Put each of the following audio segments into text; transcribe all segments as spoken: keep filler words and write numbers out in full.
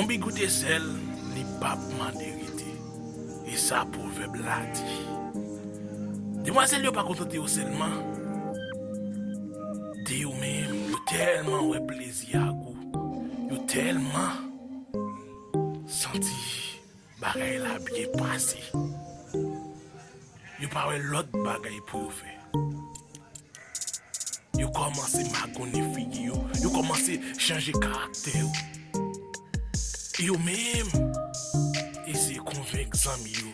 Big ou te sèl, li p ap mande rete. E sa pwovèb la di. Demwazèl yo pa kontante yo sèlman de yo menm, yo tèlman wè plezi a gou, yo tèlman santi bagay la byen pase. Yo pa wè lòt bagay pou yo fè. Yo kòmanse magonnen figi yo. Yo kòmanse chanje karaktè yo. E yo menm eseye konvenk zanmi yo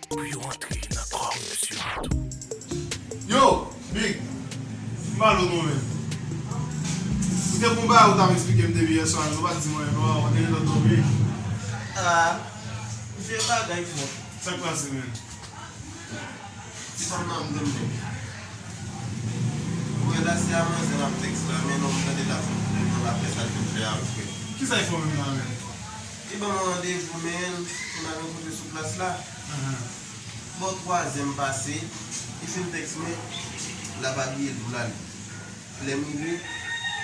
pou yo antre nan kòripsyon an tou. Yo, Big, m pale w non, men. Ou te gon bagay ou t ap eksplike m depi yè swa, men ou pa t di mwen non, ou te gen lòt non, Big. Ah, misye bagay fò. Sa k pase, men? Ti fanm nan m te mete. Ou wè la se a manzè l ap tèks la, men non, m tande l ap fè pwoblèm nan, l ap fè sa l vin fè a, frè. Kisa l fè w menm la, men? Li ban mwen randevou, men, pou n al rankontre sou plas la. Bò twa zè m pase, li fin tèks mwen, l ap abiye l pou l ale. Lè m rive,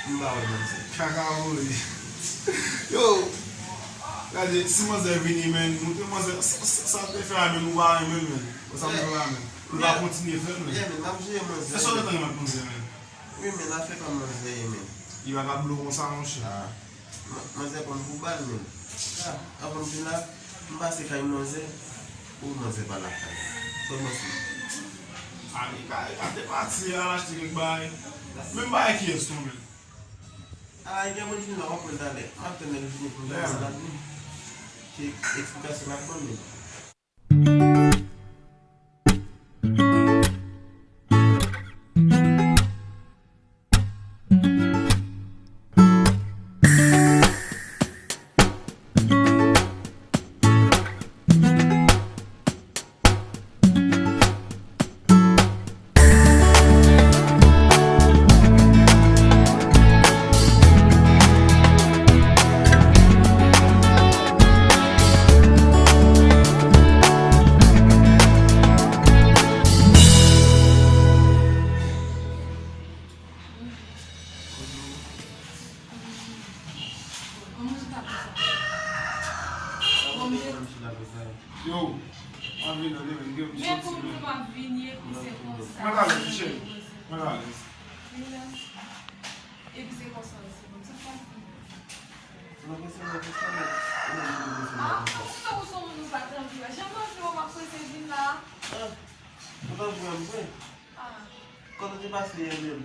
m pa wè manzè. Kaka voye. Yo, gade, si manzè vini, men, montre manzè, sa, sa, sa te fè a, men, ou pa renmen, men. Sa m pa renmen. Ou pa kontinye fè l, men. Yeah, men, m ap jere manzè. Èske w gentan renmen ak manzè, men? Wi, men, afè pa manzè ye, men. Li pa ka blo konsa, monchè. Ah. Ma-, manzè pran m pou bal, men. Ah, anvan m vin la, m pase kay manzè. Ou manzè pa lakay. Sèlman si. Ah, li ka, li ka te pati al achte kèk bagay. Men m pa wè kiyès non, men. Ah, gen moun vin la, w ap wè l talè. M ap tann lè l vini pou l di sa l ap vini. Se eksplikasyon l ap ban m, men. Yo, mwen vini, mwen vini, mwen vini. Men pou m di m ap vini, epi se konsa. Mwen alèz, cheri. Mwen alèz. Epi se konsa, se konsa. Mwen prese, mwen prese, mwen. Ah, ou se ou se yon moun ou pa t anvi wè. Jan m anvi wè w, m ap prese vin la. Ah, ou t anvi wè m vre? Ah. Kote w te pase yè menm?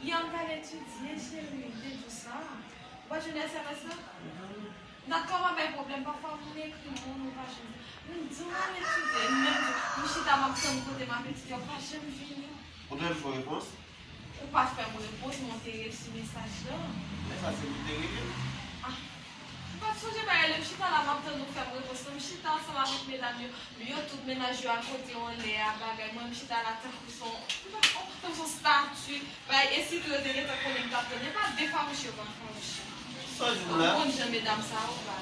Yè m t al etidye, cheri, m te di w sa. Ou pa t jwenn S M S la? M t ap kòman bay pwoblèm, pafwa moun ekri moun, ou pa jwenn. M di w m al etidye, m menm di w, m chita m ap tann kote m ap etidye, ou pa janm vini. Ou t al fè repons? Ou pa fè m repons, men w te resi mesaj lan. Men sa se pou te rele. Ah. M pa t sonje bay rele, m chita la, m ap tann ou fè m repons lan. M chita ansanm avèk medam yo. Yo tout mennaj yo al kote yo anlè a, bagay. Mwen, m chita la tankou se yon, tankou se yon estati. Bay, e sitou yo te gentan konnen m t ap tann. E pa de fawouche yo pa fawouche. Sa w di m la? Ou konn jan medam sa yo pa.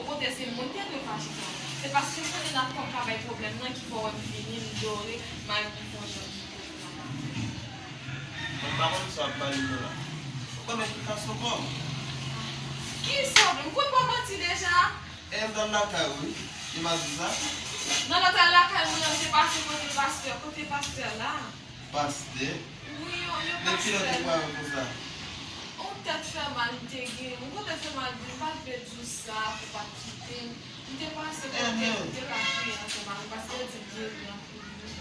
Okontrè, se mwen ki te dwe fache sa. Se paske m konnen n ap konn ka bay pwoblèm nan ki fè w wè m vini, m dore, m al pou konjan. Mwen pa konn sa w ap pale m nan la. Ou ban m esplikasyon kò w. Ki sa w vle? M konn pa w manti deja. E m t al lakay ou wi. Li pa di sa? Nan lè w t al lakay mwen an, m te pase kote pastè. Kote pastè la? Pastè? Wi, yon, yon pastè. Men kilè w te pale konsa? Yon tèt fè mal m te gen. Yon gwo tèt fè mal, m pa t vle di w sa pou w pa t kite m. M te pase kote m te ka kriye ansanm avè w, paske yo di m geri anpil wi.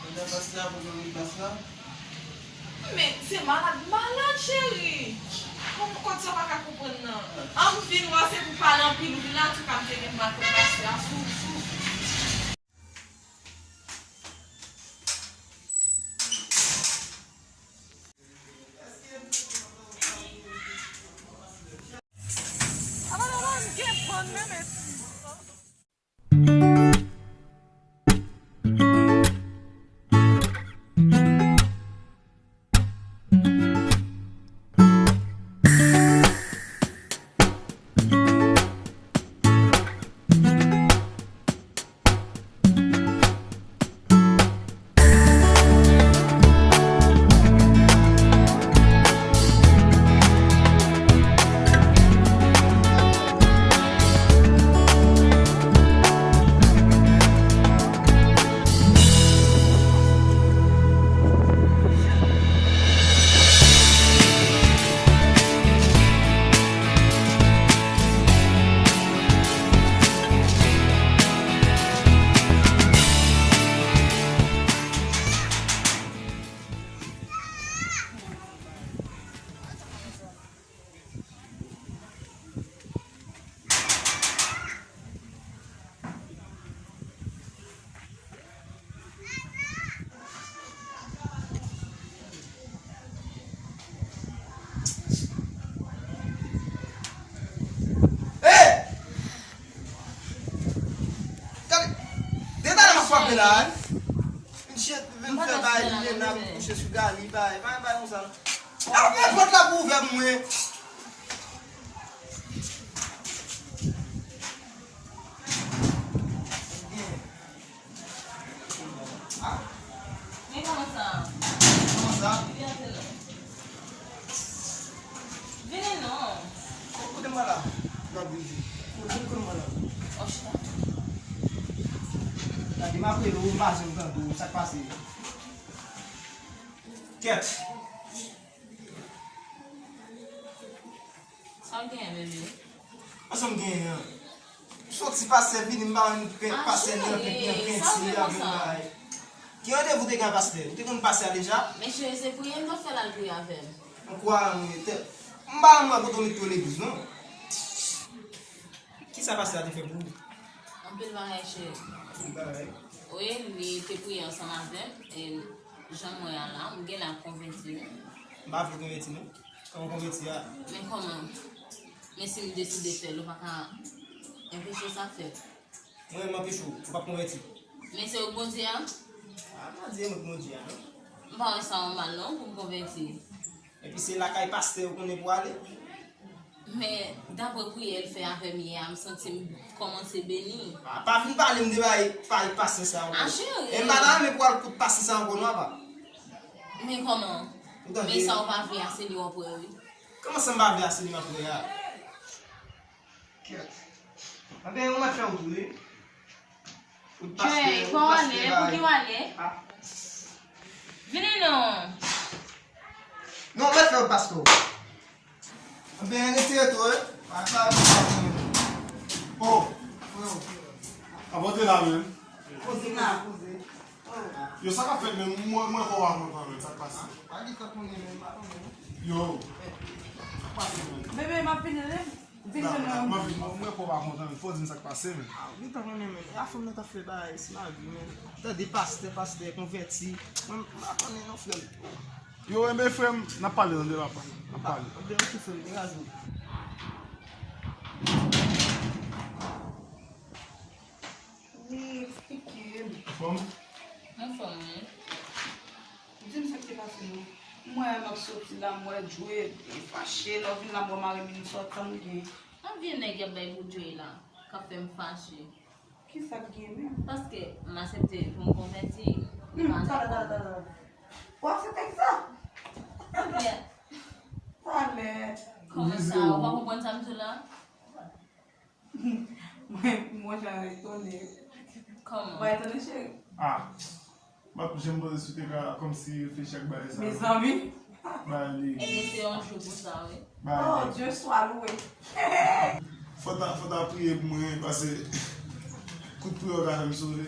Pandan pastè a poko vin plas la? Men, se malad, malad, cheri. Kòman, kòman sa w pa ka konprann nan? An m vin wè w, se pou pale anpil, ou vin la, antouka, m te gen mal kont pastè a, sou, sou. la, vin chet, vin fè bay li menm la, vin kouche sou Gali, bay, bay, bay konsa. Apre pòt la pou ouvè pou mwen. Ah, men kòman sa? Kòman sa? Li antre la. Vini non. Kote m pral la? N ap vini. Kote m pral la? Ò, chita. Gade, m ap rele w, m pa janm tande w, sa k pase? Kèt. Sa w genyen, bebe? Sa m genyen an? M soti pastè vini, m pa wè pastè nan penti, nan penti avèk bagay. Ki randevou te gen ak pastè? Ou te konn pastè a deja? Men cheri, se priyè m t ap fè l al priye avè m. M kwè mwen, tè, m pa wè kote w mete yo legliz, non. Kisa pastè a te fè pou ou? Anpil bagay, cheri. Anpil bagay? Wi, li te priye ansanm avè m, e jan m wè a la, m genlè ap konvèti, wi. M pa vle konvèti, non. Kòman konvèti a? Men kòman? Men si m deside fè l, ou pa ka anpeche sa fèt. Mwen, m anpeche w, ou p ap konvèti. Men se ou k Bondye a? A, m pa di se mwen k Bondye a, non. M pa wè sa yon mal, non, pou m konvèti. Epi se lakay pastè ou konnen pou ale? Men, daprè priyè l fè avè m yè a, m santi m kòmanse beni. A, pa vin pale m de bay, bay pastè sa ankò. A, cheri. E m pa ta renmen pou al kout pastè sa ankò, non, apa. Men kòman? Ou tande? Men sa ou pa vle a, se li w ap wè, wi. Kòman sa m pa vle a, se li m ap wè a? Kèt. Anben, ou mèt fè wout ou, wi. Jay, pa w ale, pou ki w ale? Vini non. Non, mèt fè pastè. Anben, retire tou, wi. Ata, oh, freo. Apote la menm. Poze la, poze. Yo, sa k ap fèt menm? Mwen, mwen kwè w a kontan menm, sa k pase? Pa di sa konnen menm, pa konnen. Yo, sa k pase menm? Bebe, m ap vini, vin jwenn mwen. Mwen, mwen kwè w pa kontan, men fò w di m sa k pase, men. A, ou gentan konnen, men. E afè m nan t ap fè bagay, se lavi, men. Tande pastè, pastè, konvèti. Mwen, m pa konnen non, frè m. Yo, enben, frè m, n ap pale, tande, papa. N ap pale. Enben, ok, frè m, gen razon. Wi, eksplike m. Anfòm? Anfòm, wi. Di m sa k te pase non. M wè m ap soti la, m wè Joe fache, lè w vin la m wè mari m vin sòti, sa m gen. An vye nèg y ap bay pou Joe la, k ap fè m fache. Kisa k gen menm? Paske m aksepte pou m konvèti. Hmm, talè, talè, talè, talè. Ou aksepte kisa? Talè. Kòman sa? Ou pa konprann sa m di w la? Mwen, mwen jan etone. Kòman? Mwen etone, cheri. Ah. M ap janm panse si w te ka kòmsi reflechi ak bagay sa yo. Mezanmi. Bay li. Ebyen, se yon jou pou sa, wi. Bay li. Oh, Dye swa louwe. Fò ta, fò ta priye pou mwen, paske kout priyè w ka fè m sove.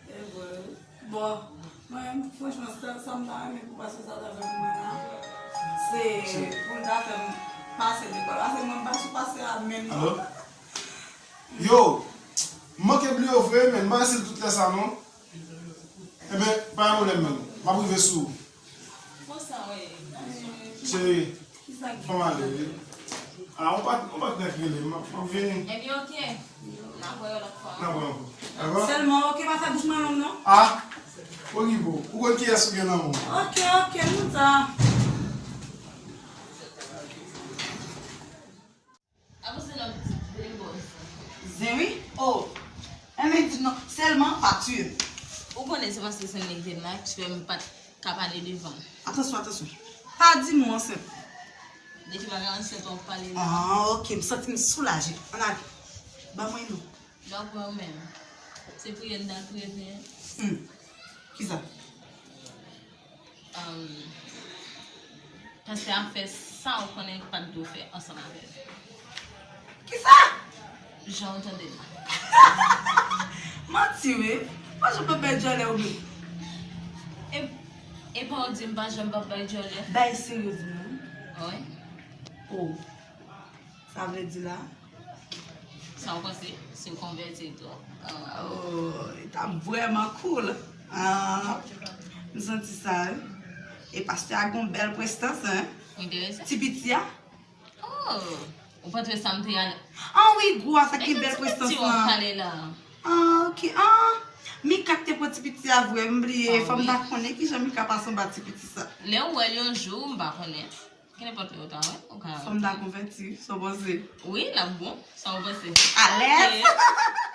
E vre, wi. Bon, mwen, franchman, sa, sa m ta renmen pou pastè sa ta fè pou mwen la, se pou l ta fè m pase lekòl. Paske mwen, m pa sou pastè a menm non. Alo? Yo, m manke bliye w vre, men m pa resi l tout lè sa non. Enben, pa gen pwoblèm menm. M ap rive sou ou. Konsa, wi. Cheri, fò m ale, wi. A, ou pa t, ou pa t nan ki rele m, m ap, m ap vini. Ebyen, oke. N ap wè yon lòt fwa. N ap wè ankò. Dakò? Sèlman, oke, pa fè bouch mwen long, non. A, okipe w. Ou konn kiyès ou gen nan men w. Oke, oke, nou ta. Avanse nan pitit, vle bòs. Zen wi. Oh. Enben di non, sèlman pa tiye m. Ou konnen se paske se nèg te la ki fè m pa t ka pale devan. Atansyon, atansyon. Pa di m ou ansent. De ki bagay ansent w ap pale la? Ah, ok, m santi m soulaje. Ann ale. Ban mwen non. Dòk mwen menm. Se priyè n t al priye, men. Hmm. Kisa? Ahn, pastè a fè sa ou konnen pa t dwe w fè ansanm avè l. Kisa? Jan w tande l la. Manti wi. Pa janm p ap bay djòlè ou menm. E, e pa w di m pa janm p ap bay djòlè? Bay serye di m wi. Wi. Oh. Sa vle di la? Sa w panse? Si m konvèti tou? Ah. Oh, li t ap vrèman cool. Ah, m santi sa wi. E pastè a gen yon bèl prestans, hein? Enterese. Ti piti a? Oh, ou pa t wè sa m te al. Ah wi, gwo a sa ki gen bèl prestans lan. E ki ti piti w ap pale la? Ah, ok. Ah, Mika k te pran ti piti a vre, m bliye. Fò m ta konnen kijan Mika pase anba ti piti sa. Lè w wè l yon jou, m pa konnen. Ke nenpòt lè w ta wè, ou ka. Fò m ta konvèti, sa w panse? Wi, l ap bon. Sa w panse? Alèz.